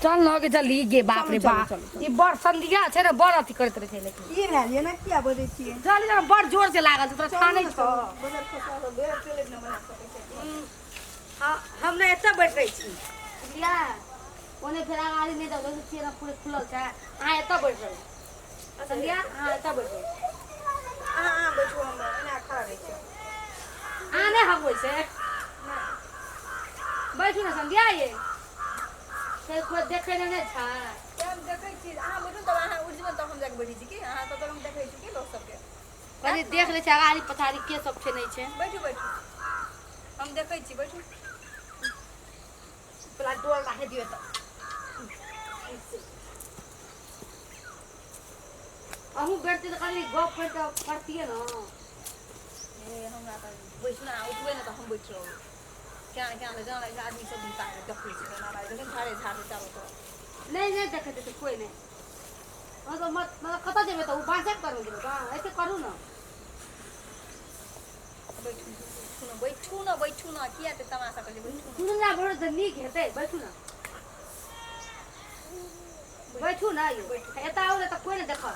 चल न गे जल्दी गे बाप रे चलू, बाप चलू, चलू। ई बड़ संधिया छै ने बड़ अथी करैत रहै छै लेकिन की भेल ये ना किया बजै छियै जल्दी ने बड़ जोर से लागल छै तोरा थाह नहि छौ बजर खसा कऽ बेर टॉयलेट नहि बना सकै छै हाँ, हम ने एतऽ बैठ रहै छी बुझलियै ओने फेर आगाड़ी नहि जाउ देखै छियै ने पूरे खुलल छै अहाँ एतऽ बैठ रहू संध्या अहाँ एतऽ बैठ रहू अहाँ अहाँ बैठू हम एना खड़ा रहै छियै अहाँ नहि हगबै छै बैठू ने संध्या ये फेर कोइ देखै नहि ने छै से हम देखै छी अहाँ बैठू तब अहाँ उठि जेबै तब हम जाके बैठै छी की अहाँ तब तक हम देखै छी की लोक सबके कनि देख लै छै अगाड़ी पछाड़ी के सब छै नहि छै बैठू बैठू हम देखै छी बैठू पला डोल राखे दियौ तऽ अहूँ बैठते तऽ कनि गप करते करतियै ने हे हमरा तऽ बैठू ने उठबै ने तऽ हम बैठ रहबै केना केना तऽ जानै छै आदमी सब हुनका देखै छै केना लागै छै झाड़े झाड़े चारू तरफ नहि नहि देखैत हेतै कोइ नहि हँ तऽ मत मतलब कतऽ जेबै तऽ ओ बाँसे करबै जेबै तऽ ऐसे करू ने बैठू बैठू ने बैठू ने बैठू ने किया एते तमाशा करै छै बैठू ने सुनला बड़ तऽ नीक हेतै बैठू ने बैठू ने यौ एतऽ आउ ने तऽ कोइ नहि देखत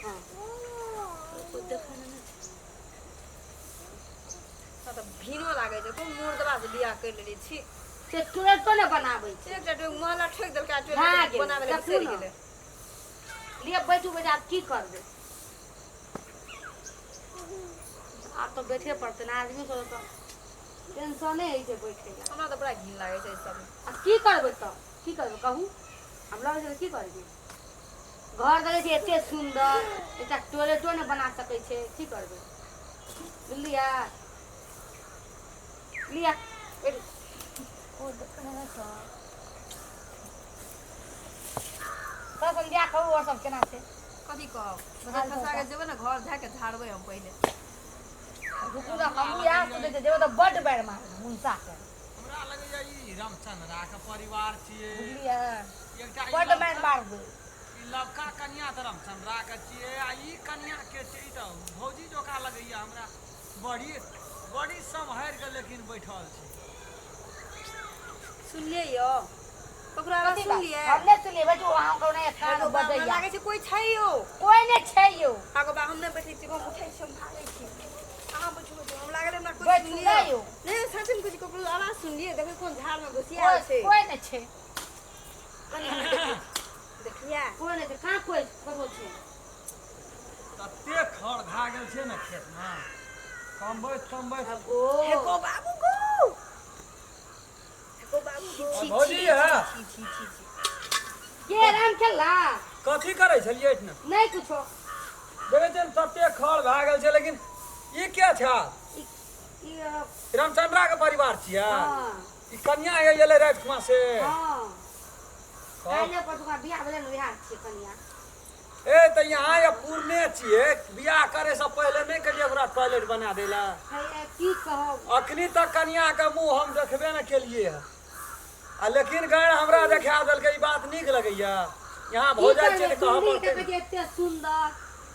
हँ कोइ देखै नहि छै तऽ भीनो लागै छै कोन मुर्दबा से बियाह करि लेने छी से तुरंतो ने बनाबै छै एकटा टोक महला ठोकि देलकै आ भए टोयलेट गेलै, बनाबै लए देखू बिसरि ने। गेलै लिए बैठू बैठू आब की करबै आब तऽ बैठे पड़तै ने आदमी सब तऽ टेंशने होइ छै बैठे लए हमरा तऽ बड़ा घिन लागै छै एहि सबमे आ की करबै तऽ की करबै कहू हमरा लगै छै की करबै घर देखै छियै एते सुन्दर एकटा टॉयलेटो नहि बना सकै छै की करबै बुझलियै लिअ बैठू। तऽ संध्या कहू आओर सब केना छै कथी कहब बजार खसा के जेबै ने घर जा के झाड़बै हम पहिले रुकू ने हमहूँ इएह सोचै छियै जेबै तऽ बड्ड बारि मारबै मुनसा के हमरा लगैया ई रामचंद्रा के परिवार छियै बुझलियै एकटा ई बड्ड मारि लवका मारबै ई लवका कनिया तऽ रामचंद्रा के छियै आ ई कनिया के छियै ई तऽ भौजी जकाँ लगैया हमरा बड़ी बड़ी सम्हरि के लेकिन बैठल छै सुनलियै यौ ककरो आवाज कथी बात? सुनलियै हम नहि सुनलियै बैठू अहाँ कहू नहि कान एगो बा हमरा बजैया लागै छै कोइ छै यौ कोइ नहि छै यौ आगो बा हम नहि बैठै छी हम उठै छी हम भागै छी अहाँ बैठू बैठू हम लागल हमरा कोइ बैठू सुनलियै नहि यौ नहि सच में कुछ ककरो आवाज सुनलियै देखै कोन झाड़ में घुसियाल कोइ छै कोइ नहि छै कनि हम देखै छी। देखिया कोइ नहि छै कहाँ कोइ ककरो छै तते खर भए गेल छै ने खेतमे कमबैत कमबैत अब ओ हे गो बाबू गो हे गो बाबू गो छी, भौजी छी, है छी छी छी छी के राम खेलला कथी करै छलियै एहिठिना नहि कुछो देखै छियै ने तते खर भए गेल छै लेकिन ई के छै ई ई अ, रामचंद्रा के परिवार छियै हँ ई कन्या एलै राति खुमा से हँ काल्हि परसुका बियाह भेलै ने बिहार छियै कनिया ए तऽ यहाँ या पूर्णे छियै बियाह करे से पहिले नहि कहलियै ओकरा टॉयलेट बना दै लए हे ए, की कहब अखनी तक कनिया के मुंह हम देखबे ने केलिए है आ लेकिन गैर हमरा देखा देलकै ई बात नीक लगैया यहाँ की भऽ जाइ छै करबै तऽ कहऽ सुनली पड़तै देखै छियै एते सुन्दर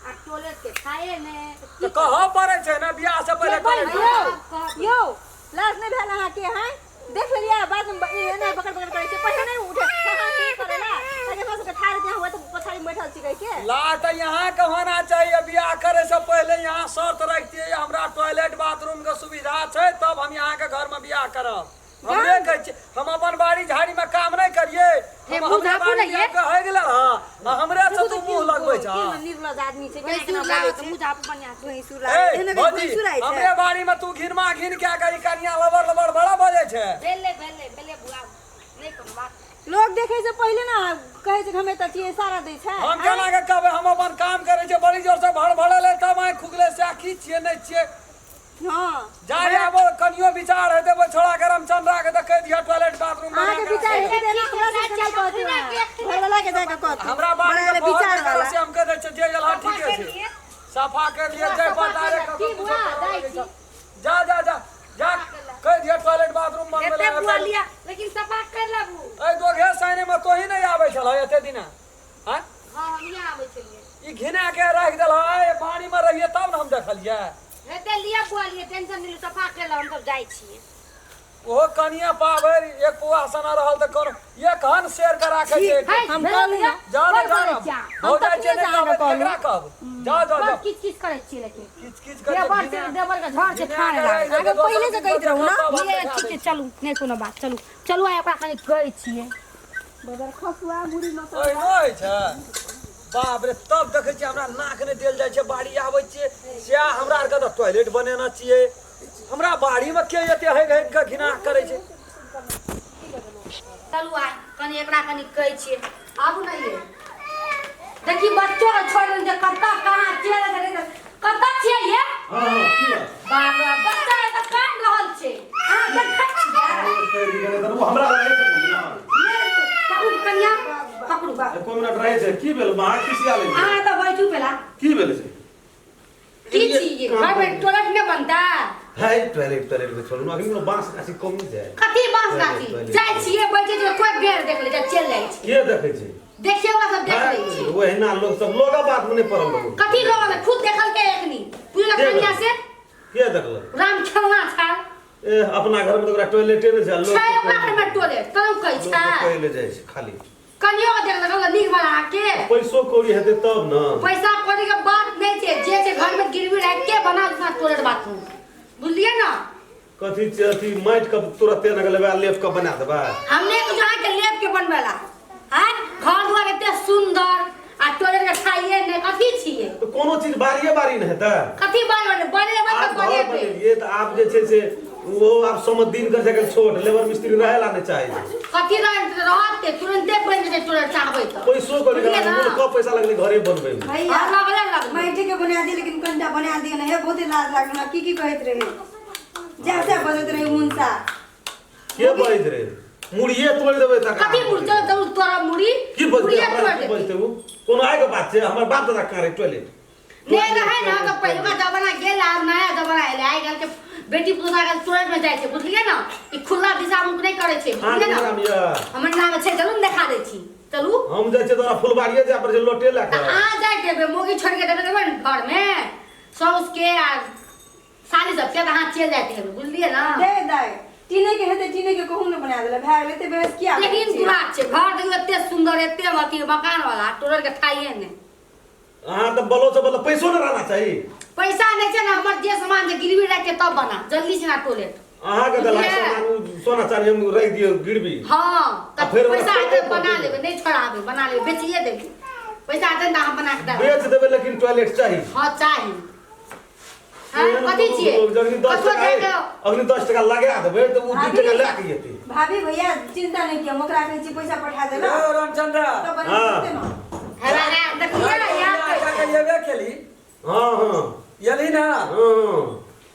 आ टॉयलेट के खाए ने तऽ कहऽ पड़ै छै ने बियाह से पहिले जेबै टॉयलेट यौ। बना। यौ लाज नहि भेल अहाँके हैं देख लेलियै बाद में ई एना पकड़ पकड़ करै छै पहिले नहि उठे हाँ हाँ करे ला ताकि हमरा सबके ठाढ़ जे हुए तऽ पछाड़ी में बैठल छी कहि के ला तऽ यहाँ के होना चाहिए बियाह करे से पहिले यहाँ शर्त रखतियै हमरा टॉयलेट बाथरूम के सुविधा छै तब हम यहाँ के घर में बियाह करब हमरे कहै छियै हम अपन बाड़ी झाड़ी में काम नहि करियै हे, हम मुँह हमरे झाँपू बाड़ी ने ये। में कहे गेलै हँ आ हमरे से तू मुँह लगबै छह केहन निर्लज आदमी छै केना भैंसुर केना बोलै लागत छै मुँह झाँपू बढ़िआँ से भैंसुर ए लागै एहन भौजी भैंसुर आइ छै हमरे बाड़ी में तू घिनमा घिन के कही कनिया लबर लबर बड़ा बजै छै भेलै भेलै भेलै बुआ नहि कोनो बात लोग देखे से पहिले ना कहै छै कि हम एतऽ छियै इशारा दै छै हम केना के कहबै हम अपन काम करै छियै बड़ी जोर से भड़ भड़ेलै तब आँखि खुगलै से की छियै नहि छियै हँ जाय आबो कनियो विचार हेतै ओहि छोड़ा के रामचंद्रा के तऽ कहि दिहऽ टॉयलेट बाथरूम बना अहाँके के विचार राखै। हेतै ने हमरा सबके नहि कहतै घरवाला के जाके कहतै हमरा बाड़ी बड़ा के विचार वाला से हम कहि दै छियै जे गेल हँ ठीके छै सफा कर लिए जाय पर डायरेक्ट की बुआ, जाइ छी। जा जा जा जा कहि दिहऽ टॉयलेट बाथरूम बनबै एते बुआ लए लिया लेकिन सफा कर लेबू एहि दोघे साइने मे तोही नहि आबै छलह एते दिना आँय हँ हम यहाँ आबै छलियै ई घिना के राखि देलह पानी मे रहिए तब ने हम देखलियै हेतै लिअ बुआ लिअ टेंशन नहि लिअ सफा कर लेब हम सब जाइ छियै ओहो कनिया पाभरि एक पौआ सना रहल तऽ कोनो एक हन शेर के राखै छै। है, हम भेल कहलहुँ भैया? ने। जाओ ने बड़ जाओ करै ने छियै अहाँ। हम हो जाइ तखने छै से नहि अहाँके कहबै तऽ कहलहुँ। केकरा कहब जाओ जाओ बड़ जाओ। किच किच करै छियै लेकिन किच किच करै देवर छै से घिना देवर के झड़ छै घिना खाने के लागल। रहै छै अहाँके दोसर पहिले से दिन कहैत रहू ने। तब हम ये देखा ठीक दै छै चलू नहि कोनो बात चलू चलू आइ ओकरा कनि कहै छियै। बदर खसुआ मुड़ी मसाला ओहिनो होइ छै बाप रे। तब देखै छियै हमरा नाक नहि देल जाइ छै बाड़ी आबै छियै सएह हमरा आरके तऽ टॉयलेट बनेने छियै हमरा बाड़ीमे के एते हगि हगि कऽ घिना करै छै। चलू आइ कनि एकरा कनि कहै छियै आबू ने ये देखी बच्चो के छोड़ देने छै कतऽ कहाँ चलि गेलै कतऽ छियै ये। हाँ हाँ की बात? बाप रे बच्चा एतऽ कानि रहल छै अहाँ देखै छियै? ओ हमरा रहै छै कोनो मिनट। पकड़ू कनिया पकड़ू। एको मिनट रहै छै की भेल अहाँ खिसिया लेलियै? अहाँ एतऽ बैठू पेला। की भेल छै? की छी घर में टॉयलेट नहीं बनता? है टॉयलेट टॉयलेट के छोड़ू अखनी कोनो बांस गाछी कम नहि छै। कथी बांस गाछी जाइ छियै बैठे छियै कोई बेर देख ले चल जाइ छै। के देखै छै? देखिए वाला सब देख लै छै। ओहिना लोग सब लोग बात में नहि पड़ल रहू। कथी लोग में खुद देखल के एखनी पूरा के कन्या से के देखलक? राम खेलना छै। ए अपना घर में तऽ ओकरा टॉयलेटे नहि छै लोग छै ओकरा घर में टॉयलेट तब कहै लोग छै कहै ले जाइ छै खाली। कनियो के देख लेलक नीक बना के। पैसो कौड़ी हेतै तब ने। पैसा कौड़ी के बात नहीं छै जे छै घर में गिरवी राख के बना देना टॉयलेट बाथरूम बुझलियै ना। कथी छै अथी माटि के तुरते ने लेबै आ लेप के बना देबै। हमने कुछ अहाँ के लेप के बनवेला हैं घर दुआर एते सुंदर आ टॉयलेट के खाइए नहीं कथी छियै? तऽ कोनो चीज बारिये बारी ने हेतै। कथी बारी बारी बनेबै तऽ आब घर बनेबै। बनेलियै तऽ आब जे छै से ओ आब समदिन कर जाके छोट लेबर मिस्त्री रहे ला नहि चाहे छै। कथी रहते तुरंते बनि जेतै टॉयलेट चाहबै तऽ। पैसो कौड़ी बुझलियै ना? के पैसा लगलै घरे बनबै में। भैया हँ, लगले लगलै। माटि के बना दिए लेकिन कनिटा बना दिए ने हे बहुते लाज लागल हमरा की की कहैत रहे जैसे बजैत रहे मुनसा। के बजैत रहे? मुड़िए तोड़ि देबै तकरा। कथी मुड़ी? चल चलू तोरा मुड़ी की बजतै मुड़िए हमरा तोड़ि की देतै। बजतै उ? कोनो आइ के बात छै हमर बाप दादा कहाँ रहै टॉयलेट? नहि रहै ने तऽ पहिलुका जमाना गेल आब नया जमाना एलै। आइ काल्हि के बेटी पुतोहु आइ काल्हि टॉयलेट में जाइ छै बुझलियै ने ई खुला दिशा मुख नहि करै छै अहाँ बुझलियै के ने। नाम यऽ? हमर नाम छै चलू ने देखा दै छी चलू। हम जाइ छियै तोरा फुलबाड़िए जाय पड़ै छै लोटे लए तऽ कऽ। अहाँ जाइ देबै मोगी छोड़ि के देबै देबै ने घर में साउस के आ साली सबके तऽ अहाँ चलि जाइत हेबै बुझलियै ने। दे दाइ टीने के हेतै टीने के कहूँ ने बना देले भए गेलै एते बहस किया करै लेकिन छियै? दुराक छै घर देखियौ एते सुंदर एते अथी मकान वाला टोलर के थाइए नहि। अहाँ तऽ बलो से बलो पैसो ने रहना चाही। पैसा नहीं छै ने हमर जे सामान छै गिरवी राखि के तब बना जल्दी से ना टॉयलेट। अहाँ के तऽ बुझलियै? सामान उ सोना चानी हम राखि दियौ गिरवी। हाँ आ तऽ फेर ओकरा पैसा हेतै टॉयलेट बना पर लेबै नहीं छोड़ाबै बना लेबै बेचिए देबै पैसा हेतै ने तऽ अहाँ बना के देबै। बेच देबै लेकिन टॉयलेट चाही। हाँ चाही। हाँ एहन कथी कोनो छियै? लोग जखनी 10 कतबो टका जाके अखनी 10 टका लगा देबै तऽ उ 2 टका लए के एतै। भाभी भैया चिंता नहीं किया हम ओकरा कहै छी पैसा पठा देला यौ रामचंद्र तब बना हाँ। देतै ने। हेबे ने देखलियै यहाँ बियाह कऽ के एबे केली। हाँ हाँ एली ना हाँ।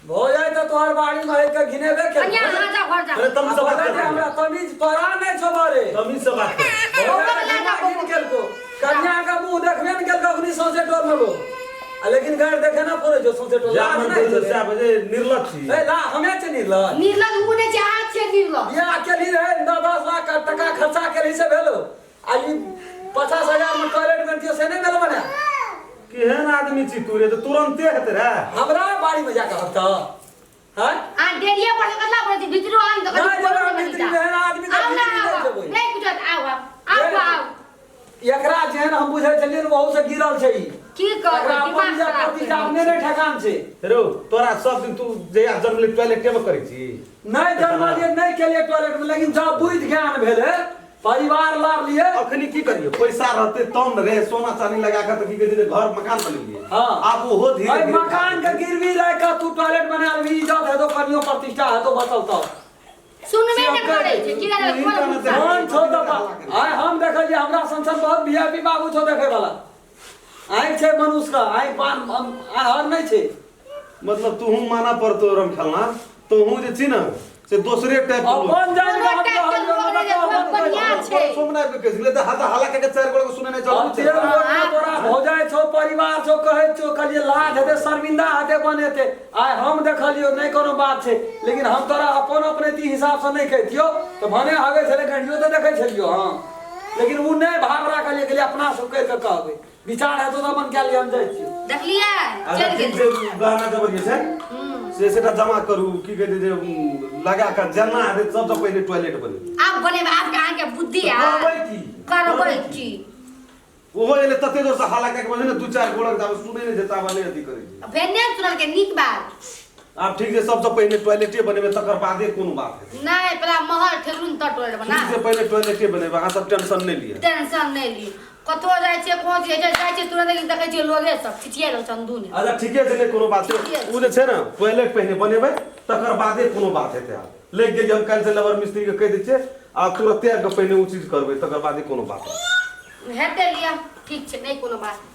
हो जाए तऽ तोहर बाड़ी में के घिनेबे केली। कनिया अहाँ जाउ घर जाउ। अरे तमीज से बात बोले कर जे हमरा तमीज तोरा नहीं छौ बारे। तमीज से बात कर। भौजा के घिना घिन केलको कन्या के मुंह देखबे ने केलको अखनी सौंसे टोल में लोग आ लेकिन गाड़ देखे ना पड़े जो सौंसे टोल जा लाज मन नहीं छै छै सएह बजे निर्लज छी। ए ला हमे छै निर्लज। निर्लज उ नहि छै अहाँ छियै निर्लज। बियाह केली रहे 9-10 लाख टका खर्चा केली से भेलो आ ई 50,000 में टॉयलेट बनतियो से नहीं भेलो बना। केहन आदमी छी तू रे तऽ तुरंते हेतै रे। हमरा बाड़ी में जाके हक तऽ हैं अहाँ डेढ़िए पर कतला पड़ै छै भीतरो आन तऽ नहीं जेबै हम भीतरी में एहन आदमी के आउ ना भीतरी नहीं आउ जेबै। नहि कुछ आउ आउ आउ आउ। एकरा जेहन हम बुझै छलियै ने ओहू से गिरल छै ई। की कहबै एकरा अपन दिमाग जे खराब प्रतिष्ठा करि अपने नहि ठेकान छै। हेरो तोरा सब दिन तू जहिया जन्मले टॉयलेटे में करै छी। नहीं जन्मलियै नहीं केलियै टॉयलेट में लेकिन जब बुद्धि ज्ञान भेलै परिवार लारलियै। अखनी की करियो पैसा रहते तब ने रे सोना चानी लगा के तऽ की कहै छै जे घर मकान बनेलियै। हाँ। आब ओहो धीरे अरे धीरे मकान के गिरवी राखि के तू टॉयलेट बना लेबही इज्जत हेतौ कनियो प्रतिष्ठा हेतौ बचल तब। सुनबे नहि करै छै की जाने कोन गुस्सा। मन छौ तऽ आइ हम देखलियै हमरा सन सन बहुत वीआईपी बाबू छौ देखै वाला। आँखि छै मनुष्य के आँखि पान आन्हर नहि छै। मतलब तूहू माना पड़तो रम खेलना तोहू जे छी ने से दोसरे टाइप के लोग। अपन जानि कोनो कऽ हम टाइप के कहलियौ लोग ने नहि तऽ छै, अपन बढ़िआँ कहियौ। छै। सोमना के कहै छलै तऽ हाथा हाला के चारि गोटे के सुने नहि हम चलू तेल गोटे तोरा भौजाइ छौ परिवार छौ कहै छौ कहलियै लाज हेतै शर्मिंदा हेतै बनेतै आइ हम देखलियौ नहि कोनो बात छै लेकिन हम तोरा अपन अपनैती हिसाबसँ नहि कहितियौ तऽ भने हगै छलै गंडियो तऽ देखै छलियौ हँ लेकिन ओ नहि भाव राखलियै कहलियै अपना सब कहि कऽ कहबै विचार हेतौ तऽ अपन कए लिअ हम जाइ छियौ। देखलियै अच्छा चलि ठीक गेलै। छै गहना जबर छै। से सेटा जमा करू की कहै छै जे लगा कऽ जेना हेतै सबसँ पहिने टॉयलेट बनेबै। आब बनेबै, आब अहाँके बुद्धि तऽ आयत। करबै की? करबै की? ओहो एलै तते जोरसँ हल्ला कए कऽ बजै ने, दू चारि गोड़क ताबे सुनै नहि छै, ताबे नहि अथी करै छै। भेल नहि सुनल के नीक बात। आब ठीक छै, सबसँ पहिने टॉयलेटे बनेबै, तकर बादे कोनो बात हेतै। नहि, पहला महल ठेलू ने तऽ टॉयलेट बना। ठीक छै, पहिले टॉयलेटे बनेबै, अहाँ सब टेंशन नहि लिअ। टेंशन नहि ली। कतहु जाइ छियै, कोनो चीज जाइ जाइ छियै, तुरंत देखै छियै लोगे सब छिछिया रहल चंदू ने। अच्छा ठीके छै, नहि कोनो बात छै। ठीके छै। ओ जे छै ने टॉयलेट पहिने बनेबै, तकर बादे कोनो बात हेतै। आब लागि गेलियै, हम काल्हि से लेबर मिस्त्री के कहि दै छियै आ तुरते आबि कऽ पहिने ओ चीज करबै, तकर बादे कोनो बात हेतै। हेतै, लिअ, ठीक छै, नहि कोनो बात।